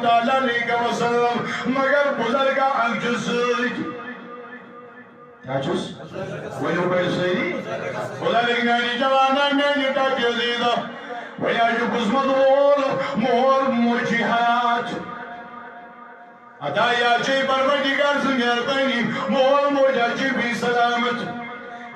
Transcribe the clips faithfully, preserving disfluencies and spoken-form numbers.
تعالیٰ علیہ وسلم، مگر بزرگا اکھ چھُ سۭتۍ۔ کیٛاہ چھُس؟ ؤنِو بٔڑۍ سٲری۔ بزرگ میٛانہِ جوانا، میٛانہِ ٹاٹہِ عزیزا، وۄنۍ آسہِ قسمت وول، مول موج چھِ حیات۔ عطا یا چھے پروردگار سٕنٛز مہربٲنی، مول موج چھِ بیٚیہِ سلامت۔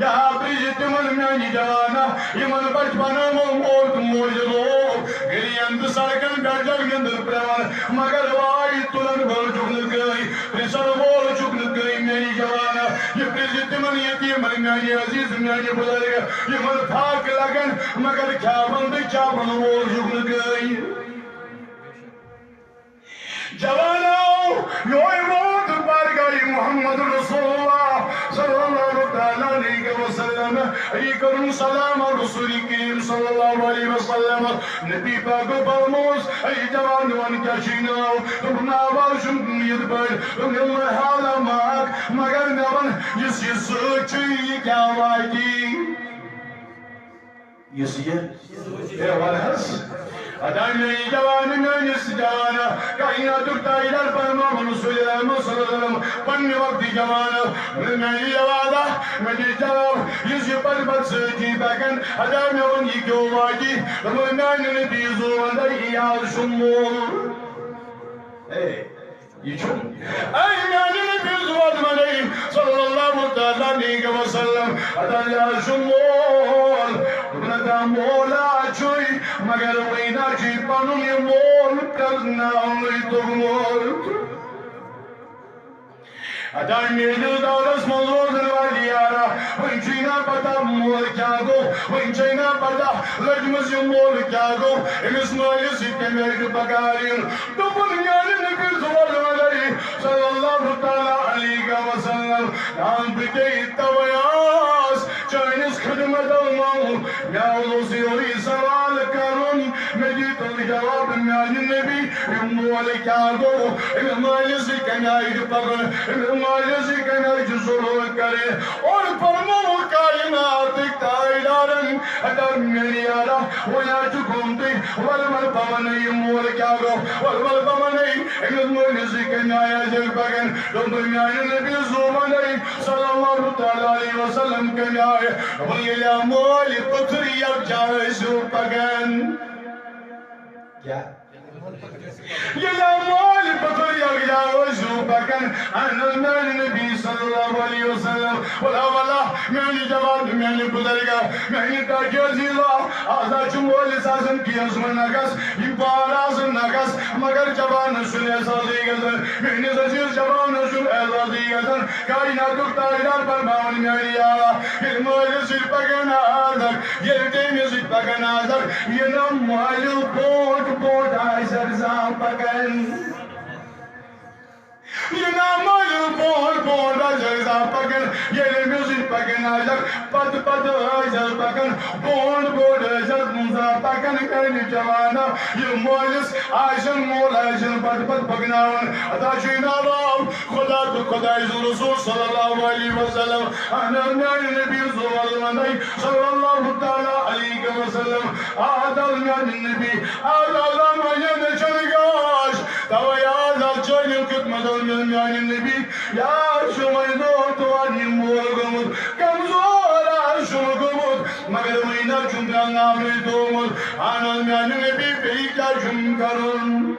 یا پرٛژھ تِمن میٛانہِ جوانا، یِمن بچپنہٕ منٛز مول تہٕ موج لوگ گٔلیَن تہٕ سڑکن پٮ۪ٹھ جگ نِندٕر پٮ۪وان، مگر واے تُلن وول چھُکھ نہٕ کٕہٕنۍ، پرٛژھن وول چھُکھ نہٕ کٕہٕنۍ میٛانہِ جوانا۔ یہِ پرٛژھ تِمن یتیٖمن میٛانہِ عزیز میٛانہِ بزرگ، یِمن فاقہٕ لگن، مگر کھیاون تہٕ چاون وول چھُکھ نہٕ کٕہٕنۍ۔ جوانو، یوہے ووت بارگاہ محمد رسول اللہ صلی اللہ تعالیٰ علیہ وسلم۔ علی کرم سلام رسول کریم صلی اللہ علیہ وسلم۔ نبی پاک فرموس، اے جوان، میون کیٛاہ چھُے ناو؟ دوٚپُن، ناو حظ چھُم یِتھ پٲٹھۍ۔ دوٚپُن، علمِ حالا معک، مگر مےٚ وَن، یُس یہِ سۭتۍ چھُ، یہِ کیٛاہ واتہِ؟ یُس یہِ، ہے، وَن حظ۔ ادا میٛٲنۍ جوان، میٛٲنِس جوان، کائناتُک تاجدار فرماوان رسول اکرم صلی اللہ علیہ وسلم، پننہِ وقتہٕ جوان، میٛٲنۍ جوان، میٛٲنِس جوان، یُس یہِ پتہٕ پتہٕ سۭتی پکان، ادا مےٚ وَن، یہِ کیٛاہ واتہِ؟ دوٚپُن، میٛانہِ نبی زُو وَندَے، یہِ حظ چھُ مول۔ ہے، یہِ چھُ، اے میٛانہِ نبی زُو وَندَے صلی اللہ تعالیٰ علیہ وسلم، ادا یہِ حظ چھُ مول۔ دوٚپُن، ادا مولا چھُے، مگر وۄنۍ نہ چھُے پنُن یہِ مول پرٛزناونُے توٚگمُت۔ ادا میٛٲنِس دورس منٛز روزن والہِ یارا، وۄنۍ چھُے نا پتہ مول کیٛاہ گوٚو، وۄنۍ چھے نا پتہ لٔجمٕژ یہِ مول کیٛاہ گوٚو، أمِس مٲلِس سۭتۍ کَمہِ آیہِ چھُ بکار یُن۔ دوٚپُن، میٛانہِ نبی زُو وَندَے صلی اللہ تعالیٰ علیہ وسلم، دان بہٕ تے توے آس چٲنِس خدمتس منٛز، مےٚ اوس یورے سوال کرُن، مےٚ دیٖتو جواب میٛانہِ نبی، یہِ مول کیٛاہ گوٚو؟ أمِس مٲلِس سۭتۍ کَمہِ آیہِ چھُ پَکُن؟ أمِس مٲلِس سۭتۍ کَمہِ آیہِ چھُ سلوٗک کَرٕنۍ؟ اور فرموو کائناتٕکۍ تاجدارن، ادا میٛٲنۍ یارا، وۄنۍ حظ چھُ گوٚمتُے، وَلہٕ وَلہٕ بہٕ وَنَے یہِ مول کیٛاہ گوٚو، وَلہٕ وَلہٕ بہٕ وَنَے أمِس مٲلِس سۭتۍ کَمہِ آیہِ آسہِ پَکان۔ دوٚپُن، میٛانہِ نبی زُو وَندَے صلی اللہ تعالیٰ علیہ وسلم کَمہِ آیہِ؟ دوٚپُن، ییٚلہِ مٲلۍ پٔتھٕر یَکجاہ ٲسِو پَکان۔ کیٛاہ؟ ییٚلہِ مٲلۍ پٔتھٕر یَکجاہ ٲسِو پَکان، اہن حظ، میٛانہِ نبی صلی اللہ علیہ وسلم۔ ولا ولا، میٛانہِ جوان، میٛانہِ بُزرگا، میٛانہِ ٹاٹہِ عزیزا، آز حظ چھُ مٲلِس آسان کینٛہہ زٕ نَگَس، یِم بار آسان نَگَس، مگر جوانَس چھُنہٕ احساسٕے گژھان، میٛٲنِس عزیز جوانَس چھُنہٕ احساسٕے گژھان۔ کائناتُک تاجدار فرماوان میٛانہِ یارا، ییٚلہِ مٲلِس سۭتۍ پَکان آز، ییٚلہِ تٔمِس سۭتۍ پَکان آسَکھ، یہِ نہ مٲلِو برونٛٹھ برونٛٹھ آسَکھ زانٛہہ پَکان۔ یہِ نہ مٲلِو برونٛٹھ برونٛٹھ آسَکھ زانٛہہ پَکان۔ ییٚلہِ أمِس سۭتۍ پَکان آسَکھ، پَتہٕ پَتہٕ آسَکھ پَکان، برونٛٹھ برونٛٹھ آسَکھ زانٛہہ پَکان۔ میٛانہِ جوانا، یہِ مٲلِس آسن، مول آسن، پَتہٕ پَتہٕ پَکناوان۔ اَتھ حظ چھُ ناو خدا تہٕ خداے سُنٛد رسول صلی اللہ علیہ وسلم۔ اہن حظ، میٛانہِ نبی صلی اللہ علیہ وسلم، صلی اللہ تعالیٰ علیہ وسلم۔ آز آو میٛانہِ نبی، آز آو میٛانہِ نبی چھُنہٕ گاش۔ توے آز آو چٲنِس خدمتس منٛز میٛانہِ نبی۔ یار چھُ وۄنۍ دۄہ تور یہِ مول گوٚمُت، کمزور آز چھُم گوٚمُت، مگر وۄنۍ نہ چھُم پرٛاناونٕے تھوٚومُت۔ اہن حظ، میٛانہِ نبی، بیٚیہِ کیٛاہ چھُم کرُن؟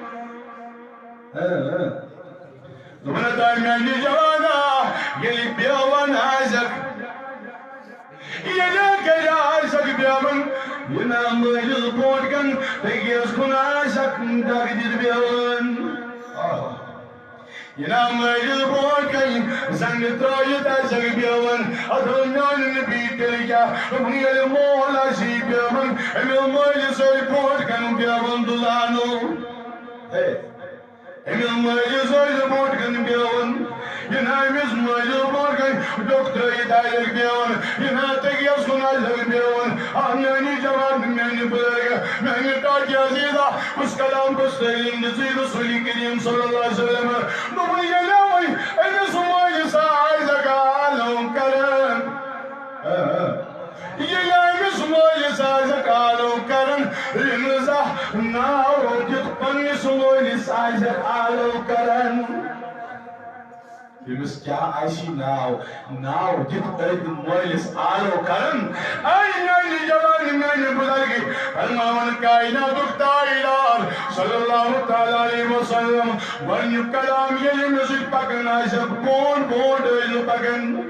دوٚپُن، ہتا میٛانہِ جوانا، ییٚلہِ بیوان آسکھ، ییٚلہِ گرِ آسکھ بیوان، یہِ نا مٲلِس برونٛٹھ کَن بیٚیِس کُن آسکھ ڈَکھ دِتھ بیوان۔ آہ۔ یہِ نا مٲلِس برونٛٹھ کَن زنٛگہٕ ترٛٲوِتھ آسکھ بیوان۔ اَدٕ میٛانہِ نبی تیٚلہِ کیٛاہ؟ دوٚپُن، ییٚلہِ مول آسی بیوان، أمِس مٲلِس سۭتۍ برونٛٹھ کَن بیوان دُلانو۔ ہے۔ أمِس مٲلِس ٲسۍ برونٛٹھ کَنہِ بیوان، یہِ نہٕ أمِس مٲلِس برونٛٹھ کَنہِ ڈوٚکھ ترٛٲیِتھ آسٮ۪کھ بیوان، یہِ نہٕ تٔکیَس کُن آسٮ۪کھ بیوان۔ آ، میٛانہِ جوان، میٛانہِ بُزرگ، میٛانہِ ٹاٹہِ عزیزا، کُس کلام، کُس تعلیٖم دِژٕے رسول کریم صلی اللہ علیہ وسلم؟ دوٚپُن، ییٚلہِ وۄنۍ أمِس مٲلِس آسٮ۪کھ آلو کران، ییٚلہِ أمِس مٲلِس آسٮ۪کھ آلو کران، یہِ نہٕ زانٛہہ ناو دِتھ پننِس سُہ مٲلِس آسٮ۪کھ آلو کران۔ تٔمِس کیٛاہ آسی ناو؟ ناو دِتھ أتھۍ مٲلِس آلو کران۔ اے میانہِ جوان، میانہِ بُزرگہِ، فرماوان کائناتُک تاجدار صلی اللہ تعالیٰ علیہ وسلم، گۄڈٕنیُک کلام ییٚلہِ مےٚ سۭتۍ پکان آسٮ۪کھ، بونٛٹھ بونٛٹھ ٲسۍ نہٕ پکان۔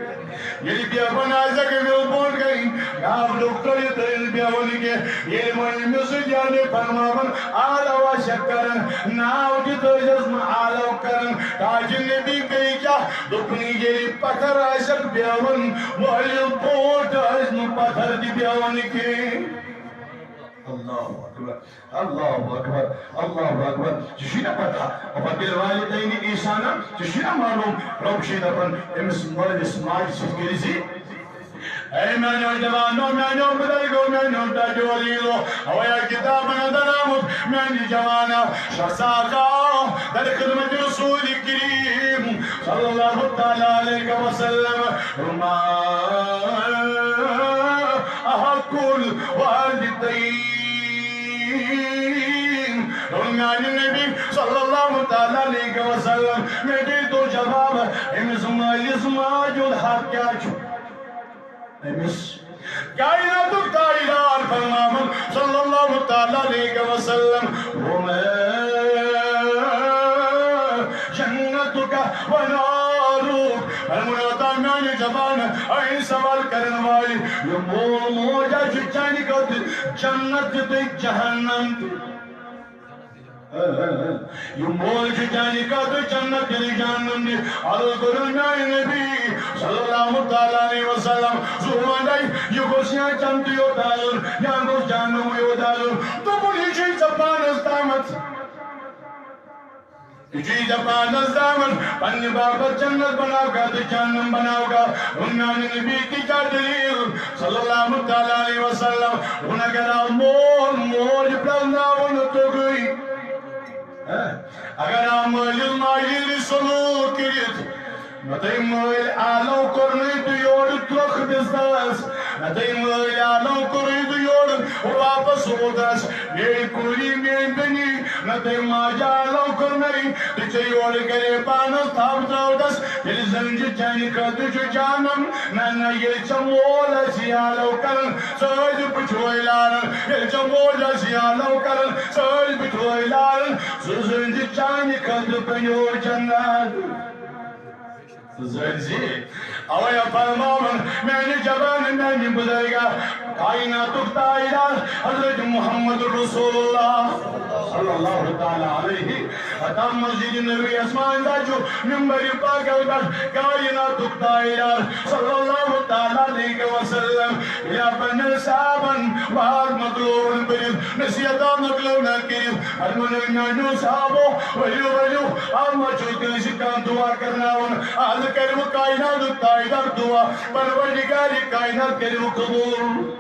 ییٚلہِ بیہوان آسٮ۪کھ مےٚ برونٛٹھ کنہِ، ڈاکٹر یہِ ترٛٲوِتھ بیہوان کینٛہہ۔ ییٚلہِ وۄنۍ مےٚ سۭتۍ یعنی فرماوان، آلو آسٮ۪کھ کران، ناو تہِ تھٲیزٮ۪س نہٕ آلو کران۔ تاج نبی بیٚیہِ کیٛاہ؟ دوٚپُن، ییٚلہِ پتھر آسٮ۪کھ بیہوان، مٲلِس برونٛٹھ ٲسۍ نہٕ پتھر تہِ بیہوان کینٛہہ۔ اللہ اکبر۔ اللہ اکبر، اللہ اکبر۔ ژےٚ چھُے نا پتہ، وبالوالدین احسانا، ژےٚ چھُے نا معلوم، رۄب چھُے دپان، أمِس مٲلِس ماجہِ سۭتۍ کٔرۍ زِ۔ اے میانیو جوانو، میانیو بُزرگو، میانیو ٹاٹھیو عزیزو، اوے کتابن اندر آمُت، میانہِ جوانا، شخصا آو در خدمت رسول کریم صلی اللہ تعالیٰ علیہ وسلم۔ ما احق الوالدین۔ دوٚپُن، میانہِ نبی صلی اللہ تعالیٰ علیہ وسلم، مےٚ دیٖتو جواب، أمِس مٲلِس ماجہِ ہُنٛد حق کیٛاہ چھُ؟ أمِس کائناتُک تاجدار فرماوان صلی اللہ تعالیٰ علیہ وسلم، ہُم جنتک و نارک۔ فرموو، تا میانہِ جوان، أہنٛدِ سوال کرن وٲلۍ، یہِ مول موج ہا چھُ چانہِ خٲطرٕ جنت تہِ تہٕ جہنم تہِ۔ یہِ مول چھُ چانہِ خٲطرٕ جنت تہِ تہٕ جہنم تہِ۔ عرض کوٚرُن میانہِ نبی صلی اللہ تعالیٰ علیہ وسلم، زُو وَنَے، یہِ گوٚژھ یا جنتٕے یوت آسُن، یا گوٚژھ جہنمٕے یوت آسُن۔ دوٚپُن، یہِ چھُے ژےٚ پانس تامَتھ۔ یہِ چھُے ژےٚ پانس تامَتھ، پننہِ باپتھ جنت بناوکھا تہٕ جہنم بناوکھا۔ ووٚن میانہِ نبی، تہِ کیٛاہ دٔلیٖل؟ صلی اللہ تعالیٰ علیہ وسلم۔ ووٚن، اگر آو مول موج پرٛزناوُن توٚگُے، ہہ؟ اگر آو مٲلِس ماجہِ سلوٗک کٔرِتھ، نہ تٔمۍ مٲلۍ آلو کوٚرنُے تہٕ یورٕ ترٛووُکھ بِسترس، نہ تٔمۍ مٲلۍ آلو کوٚرُے تہٕ یورٕ واپس ووتس، میٲنۍ کوٗری، میٲنۍ بیٚنی، نہ تٔمۍ ماجہِ آلو کوٚرنُے تہٕ ژےٚ یورٕ گرے پانس تھپھ ترٛٲوتس، تیٚلہِ زٲنۍ زِ چانہِ خٲطرٕ چھُ جہنم۔ نہ، نہ، ییٚلہِ ژےٚ مول آسی آلو کران، ژٕ ٲسۍ زِ بُتھِ وٲے لاران، ییٚلہِ ژےٚ موج آسی آلو کران، ژٕ ٲسۍ زِ بُتھِ وٲے لاران، سُہ زٲنۍ زِ چانہِ خٲطرٕ بنیو جنت۔ زٲنۍ زِ، اوے فرماوان، میانہِ جوان، میانہِ بُزرگا، کائناتُک تاجدار حضرت محمد رسول اللہ صلی اللہ تعالیٰ علیہ، عطا مسجد نبوی آسمان دا چھُ ممبر پاکل پٮ۪ٹھ کائناتُک تاجدار صلی اللہ تعالیٰ علیہ وسلم یا پننٮ۪ن صحابن واز مۄکلووُن پٔرِتھ، نصیحتہ مۄکلٲو نہ کٔرِتھ، فرموو، میانیو صحابو، ؤلِو، ؤلِو، از ما چھُو کٲنٛسہِ کانٛہہ دُعا کرناوُن؟ از کَرِ وۄنۍ کائناتُک تاجدار دُعا، پروردگارِ کائنات کَرِ وۄنۍ قبوٗل۔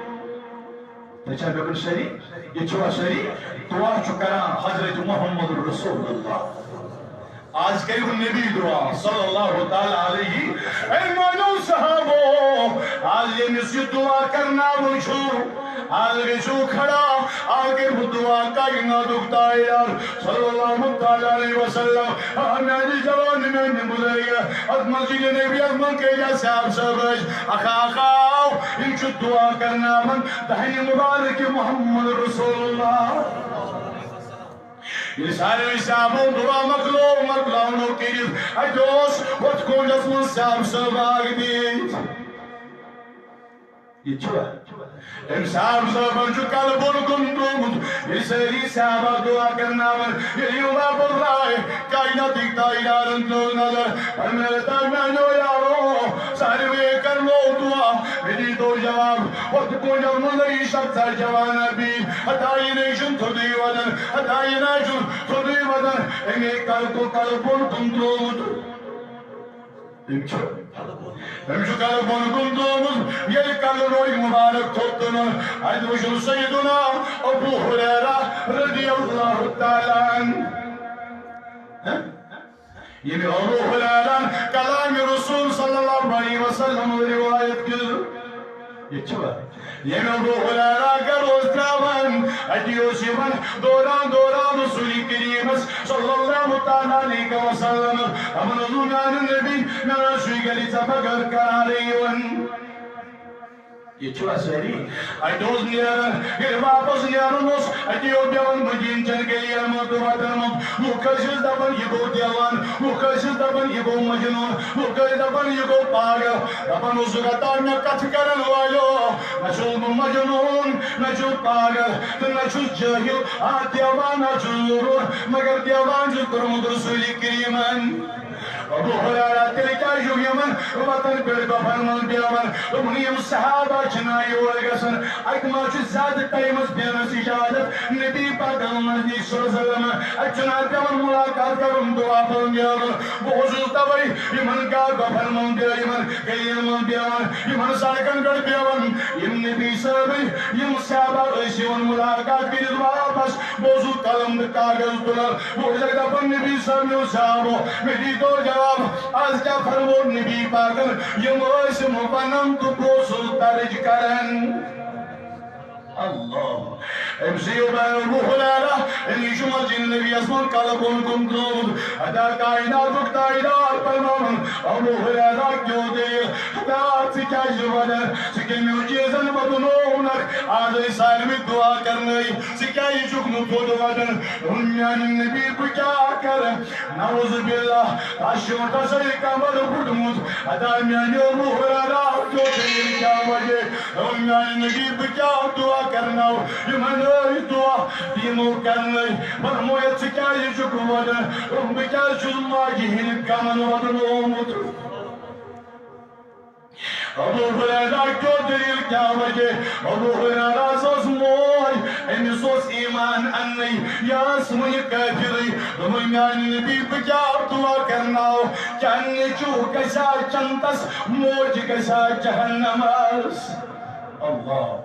تُہۍ چھا مےٚ کُن سٲری؟ یہِ چھُوا سٲری؟ دُعا چھُ کران حضرت محمد رسول اللہ۔ از کٔرِو نبی دُعا صلی اللہ تعالیٰ علیہ۔ اے میانیو صحابو، از ییٚمِس یہِ دُعا کرناوُن چھُ، از گٔژھِو کھڑا، از کٔرِو دُعا کائناتُک تاجدار صلی اللہ تعالیٰ علیہ وسلم۔ آ، میانہِ جوان، میانہِ بُزرگ، اتھ مسجد نبوی یس منٛز کٲتیٛاہ صحابہ صٲب ٲسۍ؟ اکھ اکھ آو، یِم چھِ دُعا کرناوان دہنہِ مبارک محمد رسول اللہ۔ ییٚلہِ سارنٕے صحابو دُعا مۄکلو، مۄکلاونو کٔرِتھ، اَتہِ اوس ہُتھ کونجس منٛز صحابہٕ صٲب اکھ بِہِتھ۔ یہِ چھُوا؟ أمۍ صحابہٕ صٲبن چھُ کلہٕ بۄن کُن ترٛوومُت۔ ییٚلہِ سٲری صحابہ دُعا کرناوان، ییٚلہِ یِم واپس درٛاے، کائناتٕکۍ تاجدارن ترٛٲو نظر، فرمٲے، "تا میانیو یارو، ساروٕے کرنو دُعا، مےٚ دیٖتو جواب، ہُتھ کونجس منٛز یہِ شخصا جوانا بِہِتھ، ہتا یہِ نَے چھُنہٕ تھوٚدُے وَدان، ہتا یہِ نَے چھُنہٕ تھوٚدُے وَدان، أمۍ ہے کلہٕ کو کلہٕ بۄن کُن ترٛوومُت۔" أمۍ چھُ، أمۍ چھُ کلہٕ بۄن کُن ترٛوومُت، ییٚلہِ کلہٕ روے مُبارک تھوٚد تُلُن، اَتہِ وٕچھُن سیدنا ابو ہریرہ رضی اللہ تعالیٰ عنہ۔ ہہ؟ ییٚمہِ ابو ہریرہ کلام رسول صلی اللہ علیہ وسلم روایت کٔر۔ یہِ چھُوا؟ ییٚمہِ ابو ہریرہ گرٕ اوس ترٛاوان، اَتی اوس یِوان دوران دوران رسول کریمس صلی اللہ تعالیٰ علیہ وسلم۔ دَپان اوس، میانہِ نبی، مےٚ نہ چھُے گرِ ژےٚ بغٲر قرارٕے یِوان۔ یہِ چھُوا سٲری؟ اَتہِ اوس نیران، ییٚلہِ واپس نیران اوس، اَتی اوس بیٚہوان مدیٖنہٕ چٮ۪ن گٔلین منٛز تہٕ وَتن منٛز۔ لُکھ ٲسِس دَپان، یہِ گوٚو دیوان، لُکھ ٲسِس دَپان، یہِ گوٚو مجنوٗن، لُکھ ٲسۍ دَپان، یہِ گوٚو پاگل۔ دَپان اوسُکھ، ہتا مےٚ کتھٕ کرن والیو، نہ چھُس بہٕ مجنوٗن، نہ چھُس پاگل، تہٕ نہ چھُس جٲہِل۔ آ، دیوان ہا چھُس ضروٗر، مگر دیوان چھُ کوٚرمُت رسول کریمن۔ ابو ہریرہ، تیٚلہِ کیٛازِ چھُکھ یِمن وتن پٮ۪ٹھ گۄپھن منٛز بیٚہوان؟ دوٚپُن، یِم صحابہ چھِنہ یور گژھان، اتہِ ما چھُ زیادٕ ٹایمس بیٚہنس اجازت؟ نبی پاکن نزدیٖک صلی اللہ علیہ وسلم، اتہِ چھُنہ پٮ۪وان ملاقات کرُن، دعا پرُن، نیرُن۔ بہٕ اوسُس توے یِمن گا-، گۄپھن منٛز بیٚہوان، یِمن گلین منٛز بیٚہوان، یِمن سڑکن پٮ۪ٹھ بیٚہوان۔ یِم نبی صٲبٕنۍ، یِم صحابہ ٲسۍ یِوان ملاقات کٔرِتھ واپس۔ بہٕ اوسُس قلم تہٕ کاغذ تُلان۔ بہٕ اوسُس دَپان، نبی صٲب، میون صحابو، مےٚ دیٖتو جواب، از کیٛاہ فرموو نبی پاکن؟ یِم ٲسۍ وَنان تہٕ بہٕ اوسُس درٕج کران۔ اللہ۔ أمۍ سٕے ووٚن ابو ہریرہ، أمی چھُ مسجد نبیَس منٛز کلہٕ بۄن کُن ترٛوومُت۔ ہتا کائناتُک تاجدار فرماوان، ابو ہریرہ، کیٛاہ دٔلیٖل؟ ہتا ژٕ کیٛازِ وَدان؟ ژٕ کٔمۍ چیٖزن بدلوونکھ؟ آز ٲسۍ سارنٕے دعا کرنٲے، ژٕ کیٛازِ چھُکھ نہٕ تھوٚد وَدان؟ دوٚپُن، میانہِ نبی، بہٕ کیٛاہ کرٕ؟ نعوذ باللہ، تس چھُ تسے کمر پھُٹمُت۔ ہتا میانہِ ابو ہریرہ، کیٛاہ دٔلیٖل، کیٛاہ وجہ؟ دوٚپُن، میانہِ نبی، بہٕ کیٛاہ دعا کرناو؟ یِمن ٲسۍ دعا، تہٕ یِمو کرنٲے۔ فرمووُکھ، ژٕ کیٛازِ چھُکھ وَدان؟ دوٚپُن، بہٕ کیٛازِ چھُس ماجہِ ہِنٛدِ غمن وَدُن آمُت؟ ابو ہریرہ، کیٛاہ دٔلیٖل، کیٛاہ وجہ؟ ابو ہریرہ، سۄ ٲس موج، أمِس اوس ایمان اَننٕے، یہِ ٲس وُنہِ کٲفِرٕے۔ دوٚپُن، میانہِ نبی، بہٕ کیٛاہ دعا کرناو؟ کیٛاہ نیٚچوٗ گژھِ ہا جنتس، موج گژھِ ہا جہنمس؟ اللہ،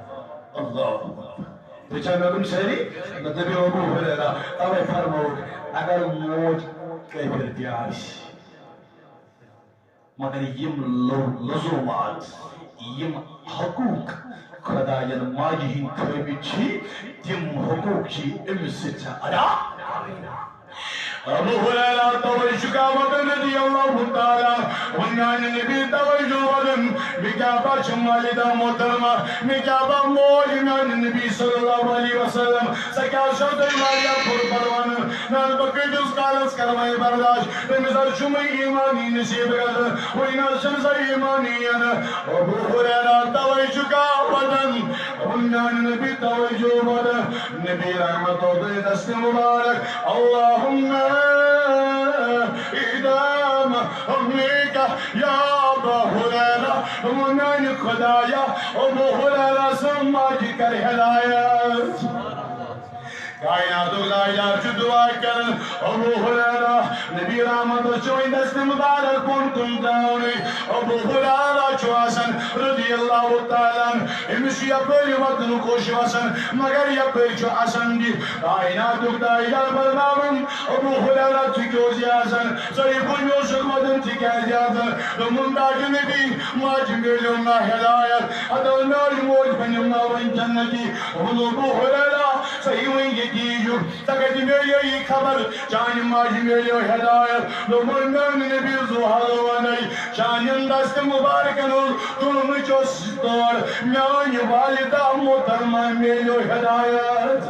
اللہ۔ تُہۍ چھا مےٚ کُن سٲری؟ مےٚ دٔپِو ابو ہریرہ، توے فرمووُکھ، اگر موج کٲفِر تہِ آسہِ، مگر یِم لو-، لزومات، یِم حقوق خداین ماجہِ ہٕنٛدۍ تھٲومٕتۍ چھِ، تِم حقوق چھِ أمِس سۭتۍ ژےٚ ادا۔ ابو ہریرہ توے چھُ کعبہ رضی اللہ تعالیٰ، وۄنۍ میانہِ نبی توے چھُ وَنان، مےٚ کیٛاہ باسہِ والدہ محترمہ، مےٚ کیٛاہ باسہِ موج میانہِ نبی صلی اللہ علیہ وسلم، سۄ کیٛاہ چھَو تُہۍ واریاہ بوٚڑ بار وَنان؟ نہ، بہٕ کۭتِس کالس کرٕ وۄنۍ برداش؟ تٔمِس حظ چھُ وۄنۍ ایمانٕے نصیٖب گژھان، وۄنۍ نہ حظ چھُنہٕ سۄ ایمانٕے یَنہٕ۔ ابو ہریرہ توے چھُ کعبہ وَنان، وۄنۍ میانہِ نبی توے چھُ وَنان، نبی رحمت دستِ مبارک، اللہم ادام امیک یا ابا ہریرہ، میانہِ خدایا، ابو ہریرہ سٕنٛز ماجہِ کر ہدایت۔ کائناتُک تاجدار چھُ دعا کران، ابو ہریرہ، نبی رحمت چھُ وۄنۍ دستِ مبارک بۄن کُن ترٛاونٕے۔ ابو ہریرہ چھُ آسان رضی اللہ تعالیٰ عنہ، أمِس چھُ یپٲرۍ وَدنُک ہوش وَسان، مگر یپٲرۍ چھُ اَسان تہِ۔ کائناتُک تاجدار فرماوان، ابو ہریرہ، ژٕ کیٛازِ آسان؟ ژٕ یہِ کُنہِ اوسُکھ وَدان، ژٕ کیٛازِ آسان؟ دوٚپُن، تاج نبی، ماجہِ میلیو نہ ہدایت، ہتو میٲنۍ موج بنیو نہ وۄنۍ جنتی۔ دوٚپُن، ابو ہریرہ، ژٕ یہِ وۄنۍ ییٚتی یُک، ژےٚ کتہِ میلیو یہِ خبر؟ چانہِ ماجہِ میلیو ہدایت۔ دوٚپُن، میانہِ نبی زُحل وَنَے، چانٮ۪ن دستِ مبارکن ہُنٛد تُلمٕچ اوس تور میانہِ والدہ محترمہ میلیو ہدایت۔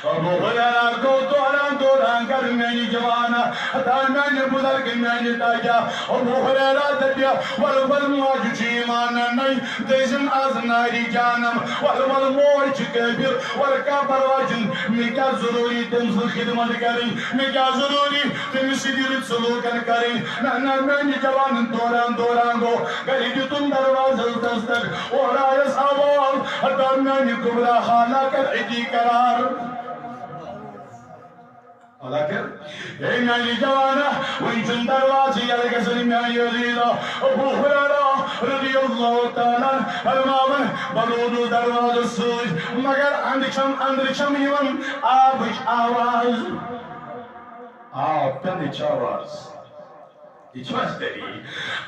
ابو ہریرہ گوٚو دوران دوران گرٕ میانہِ جوانا، ہتا میانہِ بزرگ میانہِ تاجا۔ ابو ہریرہ دپہِ، ول ول ماجہِ چھُ ایمان اننَے، دٔسِم از ناری جہنم، ول ول موج چھِ کٲفِر، ول کانٛہہ پرواے چھُنہٕ، مےٚ کیٛاہ ضروٗری تٔمۍ سٕنٛز خدمت کرٕنۍ، مےٚ کیٛاہ ضروٗری تٔمِس سۭتۍ رٕتۍ سلوٗکن کرٕنۍ۔ نہ نہ میانہِ جوانن دوران دوران گوٚو گرِ دیُتُن دروازس دستک، اورٕ آیس آواز، ہتا میانہِ کبرا حالا کر أتی قرار۔ حالانکہ، اے میانہِ جوانا، وۄنۍ چھُنہٕ دروازٕ یلہٕ گژھان میانہِ عزیزا۔ ابو ہریرہ رضی اللہ تعالیٰ عنہ فرماوان، بہٕ روٗدُس دروازس سۭتۍ، مگر اندٕ چھم، اندرٕ چھم یِوان آبٕچ آواز۔ آب پٮ۪نٕچ آواز۔ یہِ چھُ اَسہِ دٔلیٖل۔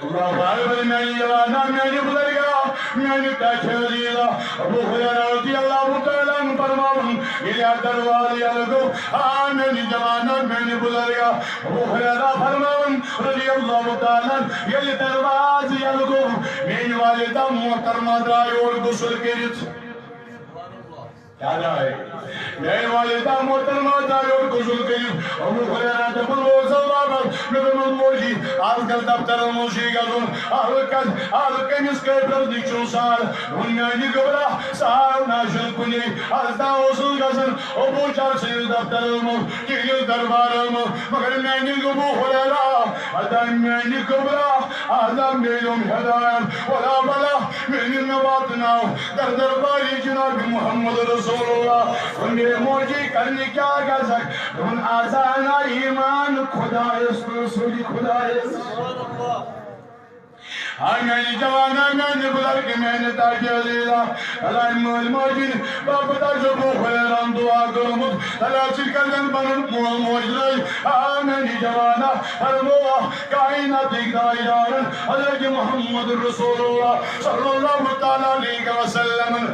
اللہ اکبر، میانہِ جوانا، میانہِ بزرگا، میانہِ ٹاٹھہِ عزیزا۔ ابو ہریرہ رضی اللہ تعالیٰ عنہ فرماوان، ییٚلہِ اَتھ دروازٕ یَلہٕ گوٚو، آ میانہِ جوانا، میانہِ بزرگا۔ ابو ہریرہ فرماوان رضی اللہ تعالیٰ عنہ، ییٚلہِ دروازٕ یَلہٕ گوٚو، میٲنۍ والدہ محترمہ درٛاے اورٕ غسل کٔرِتھ۔ کیٛاہ درٛاے؟ میٲنۍ والدہ محترمہ درٛاے اورٕ غسل کٔرِتھ۔ ابو ہریرہ دوٚپُن، او زوابہ، مےٚ دوٚپمَس، موجی، آز کل دفترن منٛز چھُے گژھُن، آز کل، آز کٔمِس کٲفرس نِش چھُو سال؟ دوٚپُن، میانہِ گوٚبرا، سال نہ چھُنہٕ کُنے۔ آز تام اوسُس گژھان ابو جہل سٕنٛدِس دفترس منٛز، تِہنٛدِس دربارس منٛز، مگر میانہِ ابو ہریرہ، ہتا میانہِ گوٚبرا، آز تام میلیوم ہدایت، ولا بلا، میانہِ مےٚ واتناو در دربارِ جناب محمد رسول اللہ۔ دوٚپُن، اے موجی، کرنہِ کیٛاہ گژھکھ؟ دوٚپُن، آز انا ایمان خدایس تہٕ رسوٗلِ خدایس۔ آ میانہِ جوانا، میانہِ بزرگ، میانہِ ٹاٹھہِ عزیزا، اللہ مٲلۍ ماجہِ، بہٕ پتہ چھُس ابو ہریرہ دعا کٔرمٕژ، اللہ چھِ کران پنُن مول موج لٲج۔ آ میانہِ جوانا، فرمووا کائناتٕکۍ تاجدارن حضرت محمد رسول اللہ صلی اللہ تعالیٰ علیہ وسلم